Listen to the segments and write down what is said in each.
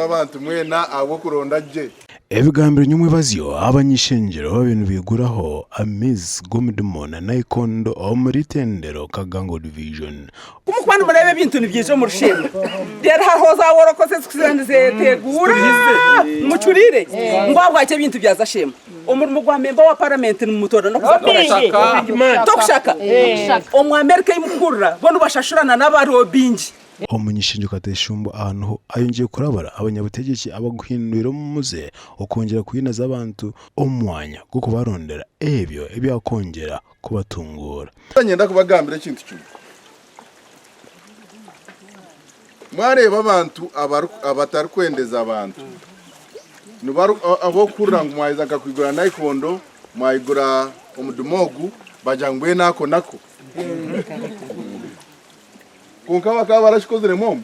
Abantu mwena ahabw'okuronda gye. Ebigambiro nyomwebazyo abany'ishengyero babaire nibaiguraho amaizi g'omudumo na naikondo omuri Itendero Kagango Division. Ku mukuba nimureeba ebintu nibyija omu rushembe, reero hariho za worokozi ezikuza nizeeteguura mucurire ngu ahabwaki ebintu byaza shemba. Omurimo gwa memba wa paramenti nimumutoorana kuza kukora ki? Tokushaka? Omu Amerika ei mukuhurira bo nibashashurana n'abarobingi. Omunyishengyero Kateshumba aha niho ayongyire kurabura abanyabutegyeki abaguhindwire omu muze okwongyera kuhinaza abantu omu mwanya gw'okubarondera ebyo ebyakwongyera kubatunguura. Niinyenda kubagambira ekintu kimwe. Mwareeba abantu abatarikwendeza abantu, ab'okuhurira ngu mwaheza nka kwigura naikondo, mwayigura omudumu ogu, bagira ngu mbwenu ako nako. Kwonka bakaba barakikoziremu omu.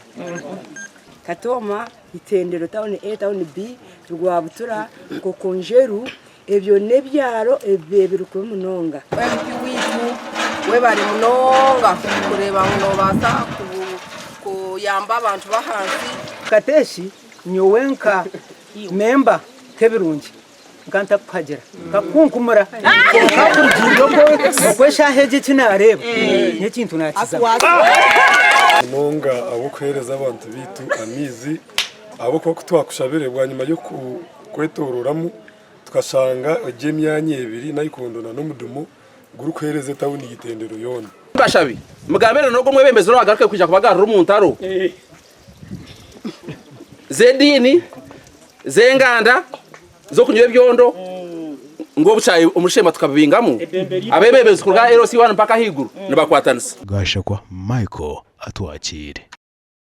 Katooma, Itendero tawuni A, tawuni B, Rwabutura, Nkokonjeru, ebyo n'ebyaro ebiri kubi munonga. MP waitu webare munonga kureeba ngu nobaasa kuyamba abantu b'ahansi. Kateshi nyowe nka memba kebirungi Nka ntakuhagira nkakukunkumura kwonka kurugiirira oku eshaaha egi eki naareeba n'ekintu naakizamu. Munonga ahabw'okuheereza abantu baitu amaizi ahabw'okuba ku twakushabire bwanyima y'okwetorooramu tukashanga egi emyanya ebiri Naikondo na n'omudumu gurikuheereza etawuni ya Itendero yoona. Bashabe, mugambire n'ogwo omwebembezi owagaruka kwija kubagarura omu ntaro z'ediini, z'enganda, z'okunywa ebyondo, ngu obukyayi omu rushema tukabubingamu, abeebembezi kuruga aha LC1 mpaka ahaiguru nibakwatanisa. Gashakwa Michael Atwakiire.